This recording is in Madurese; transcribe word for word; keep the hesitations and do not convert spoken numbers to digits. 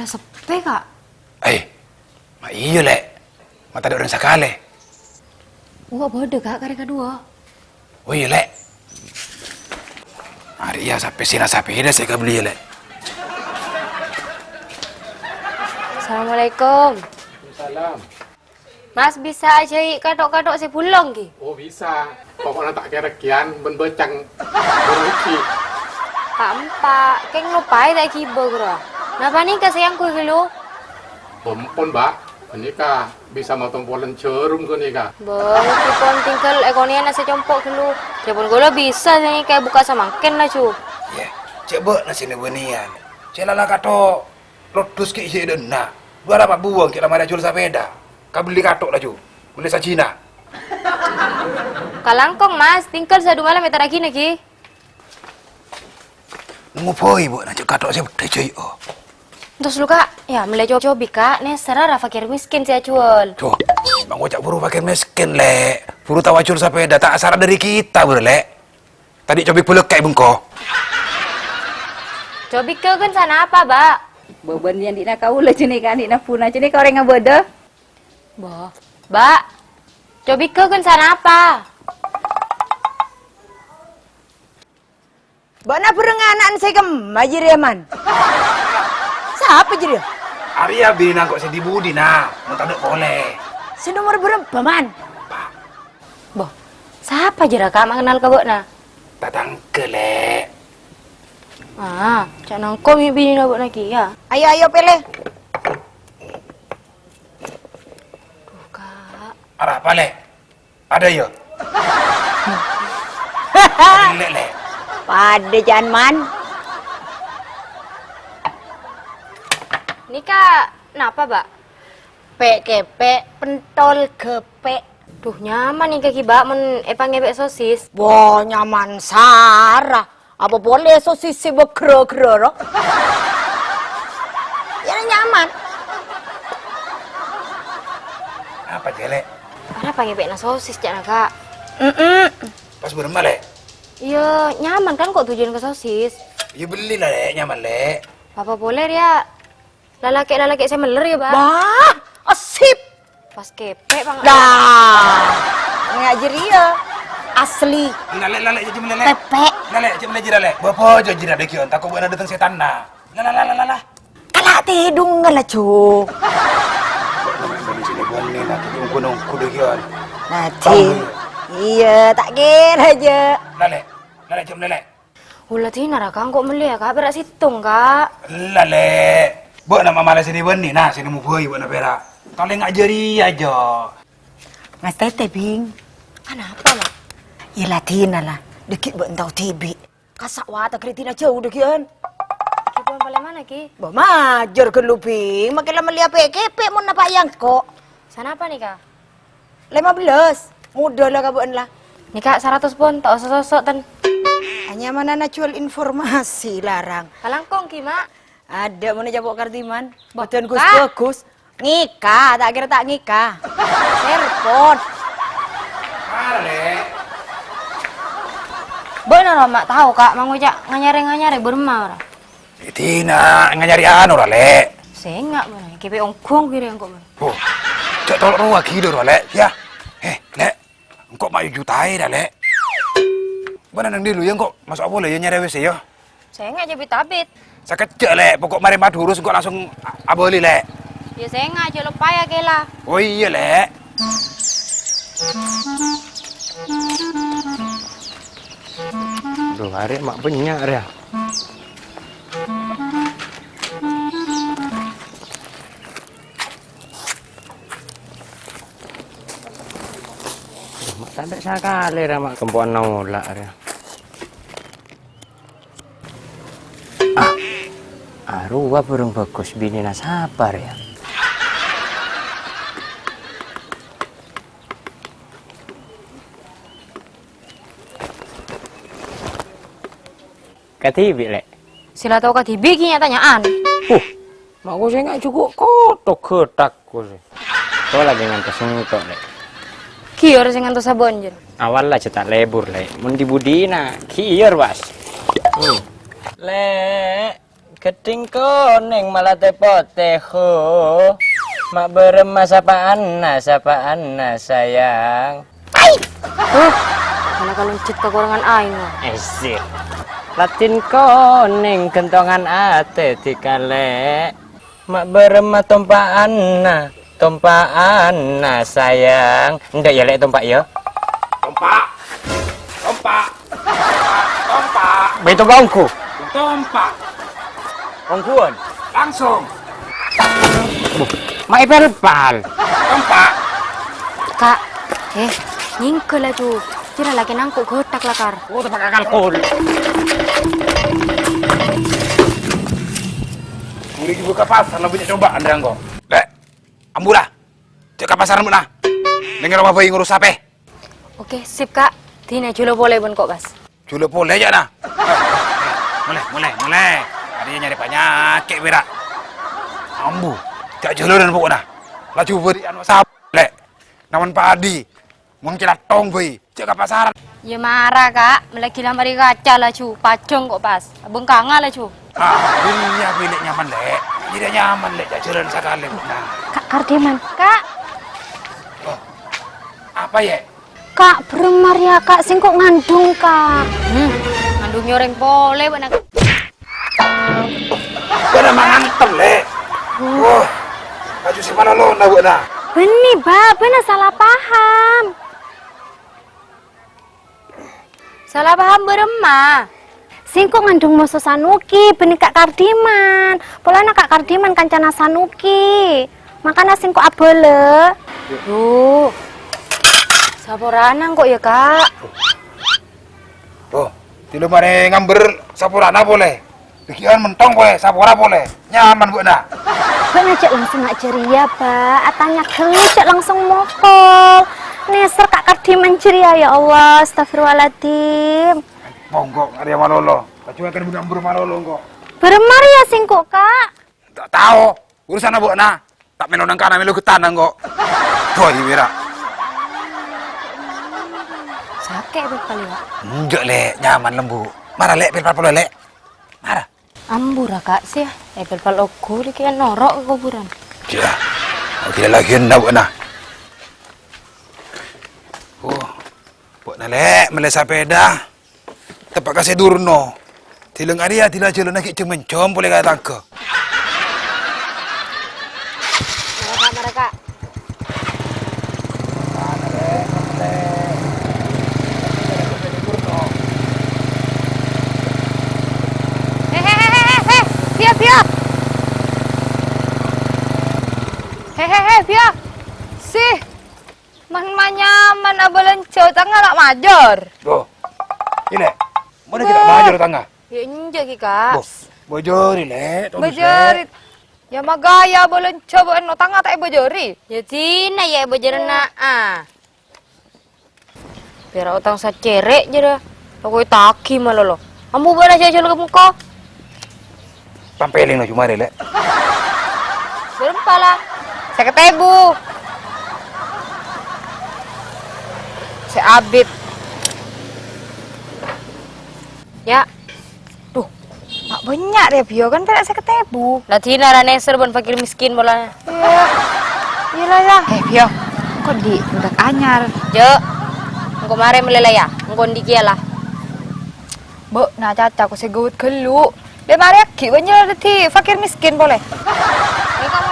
Seppè, Ka'. Eh, ma' iyâ, Lè'. Ma' tadâ' orèng sakalè. Engko' bâdâ, Ka', karè kaduwâ. Oh iyâ, Lè'. Arèya sapè sèna sapèda sè èkabelliyâ, Lè'. Assalamualaikum. Waalaikumsalam. Mas, bisa ajhâi kathok-kathok sè bulong, ghi? Oh, bisa. Poko'na ta' kèr-kèyan bân bâcang. Buru ghi. Ta' empa', kèng loppaè ta' èghibâ, ghârâ. Napa nèka sè èangghuy ghâllu? Ampon, Mbak. Ghânèka bisa matompolan jhârum ghânèka. Bâh, ghi pon tinggal èkonè'ana sè compo' ghâllu. Jhâ' pon kaulâ bisa sè nèka èbukka' samangkèn laju. Iyâ, cè' bâ'na sè nè-bânèyan. Cè' la-la kathok. Lodus ghi' sè dâ' enna'. Dhu arapa buwâng ghi' la marè ajhuwâl sapèda. Kabelli kathok laju. Mellè sajhina. Kalangkong, Mas. Tinggal sadu malem ètaraghinaghi. Nengobhâi, Bu, na' cè' kathok sè beddhâ jhâi', oh. Entos lu, Ka'. Yâ, mellè co-, cobik, Ka'. Nèserra ra fakir miskin sè ajhuwâl. Duh, bâng ngoca' buru fakir miskin, Lè'. Buru tao ajhuwâl sapèda, ta' asara dâri kita, buru, Lè'. Tadâ' cobik bâlâkka' è bengko. Cobikka ghân sanapa, Ba'? Bâbân yâ andi'na kaulâ jhâ' nèka andi'na buna jhâ' nèka orèngnga bâdâ. Bâ', Ba', cobikka ghân sanapa? Bâ'na bhâreng ana'na sè kemma jârèya, Man? Sapa jârèya? Arèya binè engko' sè dhi-budhina, mon tadâ' polè. Sè nomer bârâmpa, Man? Bâ'. Bâ', sapa jârèya, Ka', ma' kennal ka bâ'na? Tatangghâ, Lè'. Ah, ca'na engko' mè' binèna bâ'na kèya. Ayo, ayo, pèlè. Duh, Ka'. Arapa, Lè'? Padâ, yâ? Lè', Lè'. Padâ, jhân, Man. Nèka napa, Ba'? Pè' kèpè', pentol ghâpè'. Duh, nyaman nèka ghi, Ba', mon èpangèpè' sosis. Wah, nyaman sara. Apa polè sosis sè bâgrâ-grâ, ro? Yâ, nyaman. Apa, Jè, Lè'? Arapa ngèpè'na sosis, ca'na, Ka'? Mm-mm. Pas bârâmma, Lè'? Iyâ, nyaman kan ko' tojjhuwân ka sosis. Iyâ, bellina, Lè', nyaman, Lè'. Apa polè rèya? Lalakè'-lalakè' sè meller, yâ, Ba'? Wah, asip. Pas kèpè', Bang. Dah. Nèka jârèya. Asli. Lalè', lalè', jhâ' mellè, Lè'. Pèpè'. Lalè', jhâ' mellè jârèya, Lè'. Bâbâ, jhâ' jârèya dâggi'ân, tako' bâ'na dâteng sètanna. La, la, la, la, la, la. Kala' tèdung la, Jo. Bâ'na mè' bâli sini bânnè, na, tèdung gunung kudu ghi'ân. Nah, Ji. Iyâ, ta' kèra, jhâ'. Lalè', lalè', jhâ' mellè, Lè'. Ula dinara, Ka', engko' mellè, yâ, Ka', pèra' sèttong, Ka'. Ella, Lè'. Bâ'na ma' mala sè nè-bânnè, na, sè nè mobâi bâ'na pèra'. Tolènga' jârèya, Jo. Ngastètè, Bing. Anapa, Ma'? Yâ, la dinala. Dâggi' bâ'na tao dhibi'. Kassa' wa ta' ghâridina jhâu dâggi'ân. Ghi pon palèmana, ghi? Bâ, majâr ghâllu, Bing. Makkè la mellèya pè'-kèpè' mon napa' yâ engko'. Sanapa nèka? Lèma bellâs. Modâ la ka bâ'na la. Nèka saratos pon, ta' osa soso', ten. Anyamanana juwâl informasi larang. Kalangkong ghi, Ma'? Adâ' mon è capo' Kardiman. Bâh, bâdân Gus Ka'. Bagus. Ngèka, ta' kèra ta' ngèka. Serpon. Arè. Bâ'na ro, Ma', tao, Ka', mangoca' nganyarè-nganyarè bârâmma ora? Dina nganyarè anu ra, Lè'. Sènga', bâ'na. Kèpè' ongghung kèra engko', bâ'na. Oh, jhâ' tolo' rowa ghi' dâ' rowa, Lè', yâ. Eh, Lè', engko' ma' jhâ' jutaè ra, Lè'. Bâ'na neng dâlu, yâ, engko' maso' polè, yâ, nyarè W C, yâ. Sènga' jhâ' bit-abit. Sakejjhâ', Lè', poko' marè madhurus engko' langsung a-, abâli, Lè'. Yâ, sènga' jhâ' loppaè, yâ, kèla. Oh, iyâ, Lè'. Duh, arè ma' bânnya' rèya. Ma' tadâ' sakalè ra ma' kempo'an nola' rèya. Ah, arowa bârâng Bagus, binèna sapa rèya? Kadhibi', Lè'? Sè la tao kadhibi' ghi nya-tanya'an. Huh, ma' ko sènga' jhuko' kotok ghâtak ko sè. Ko lagi ngantos ngantok, Lè'. Ghi ora sè ngantos sabon, Jun. Awal la jhâ' ta' lebur, Lè'. Mon dhi-budhina, ghi iyâ, Bas. Hmm. Lè', Ghâddhing konèng malatè potè, ho. Ma' bârâmma sapa'anna, sapa'anna sayang. Ai! Huh, ana kalonjhut kakorangan aèng, ah. Èsè. Latèn konèng ghântongan atè dhikalè. Ma' bârâmma tompa'anna, tompa'anna sayang. Endâ' yâ, Lè', tompa' yâ. Tompa'. Tompa'. Tompa'. Bâi tompa' ongghu. Tompa'. Ongghuwân. Langsung. Ma' èpèlpal. Tompa'. Ka', eh, nyèngghâl laju. Kèra lakè nangko' ghâttak lakar. Oh, tempat akal kol. Buru ghi' buka pasar, lebih coba andang kok. Lè', ambu la. Jhâ' ka pasar mèna. Neng roma bhâi ngurus sapè. Oke, sip, Ka'. Dinah jhulâ polè bân ko' pas. Jhulâ polè jhâ' na. Molè, molè, molè. Arèya nyarè panyakè' pèra'. Ambu, jhâ' jhulâ dâ' pokona. Laju bâri' anu sap, Lè'. Namen padi. Mon calattong bhâi, jhâ' ka pasaran. Yâ mara, Ka'. Mellè ghi' la marè kaca laju, pajhâng ko' pas. Bengkanga laju. Ah, iyâ, bilâ nyaman, Lè'. Bilâ nyaman, Lè', jhâ' jhâlân sakalè, Lè'. Nah. Ka' Kardiman. Ka'. Oh. Apa, yâ? Ka', bârâmma rèya, Ka', sèngko' ngandung, Ka'. Hmm, ngandung nyorèng polè, bâ'na. Bâ'na mangantem, Lè'. Wah, laju sè malolona bâ'na. Bânnè, Ba', bâ'na sala paham. Sala paham bârâmma? Sèngko' ngandung moso Sanuki, bânnè Ka' Kardiman. Polana Ka' Kardiman kancana Sanuki. Makana sèngko' abâlâ. Duh. Saporana engko' yâ, Ka'. Oh, dilâ marè ngambher saporana polè. Dhâggi'ân mentong polè, sapora polè. Nyaman bâ'na. Bâ'na jhâ' langsung nga' jârèya, Ba'. Atanya ghellâ' jhâ' langsung mokol. Nèser Ka' Kardiman jârèya, ya Allah, astagfirullahaladzim. Monggo, arèya malolo. Laju akan bâ'na ngambher malolo, engko'. Bârâmma rèya sèngko', Ka'? Ta' tao. Urusanna bâ'na. Ta' mèlo nangkana mèlo ghettana engko'. Bâi, wira. Sakè' pèlpal, yâ? Enjâ', Lè'. Nyaman, lembu'. Mara, Lè', pèlpal polè, Lè'. Mara. Ambura, Ka', sè, yâ. Eh, pèlpal oghulâ kèya noro' ka kobhurân. Yâ. Oke, lagi enna' bâ'na. Oh. Bâ'na, Lè', mellè sapèda. Teppa' ka Sè Durno. Dâlem arèya dila-jâlâna ghi' jhâm-menjhâm polè ka tatangghâ. Mara, Ka', mara, Ka'. He, he, he, he, he, Biya, Biya. He, he, he, Biya. Sih. Man-, manyaman abâlânjhâ otangnga ta' majâr. Loh, Lè', mon ghi' ta' majâr otangnga? Yâ, enjâ' ghi, Ka'. Bâjâri, Lè', tolus, Lè'. Bâjâri. Yâ, maghâjâ abâlânjhâ bâ'en otangnga ta' èbâjâri. Yâ, dinah yâ èbâjârâna, ah. Pèra' otang sacèrè' jârèya, tako' ètaghi malolo. Ambu bâ'na jhâ' jhâlâ ka bengko. Tampèlèng laju marè, Lè'. Bârâmpa la? Sèket èbu. Sè abit. Yâ. Duh, ma' bânnya' rèya, Biyo, kan pèra' sèket èbu. La dinah ra nèser bân fakir miskin polana. Iyâ. Iyâ la, yâ. Eh, Biyo, engko' andi' bhudak anyar. Jâ'. Engko' marè mellè la, yâ. Engko' andi' kèya la. Bâ'na caca ko' sè gawat ghâllu. Lè' marè aghi' bânnya' dhâddhi fakir miskin polè. Engko'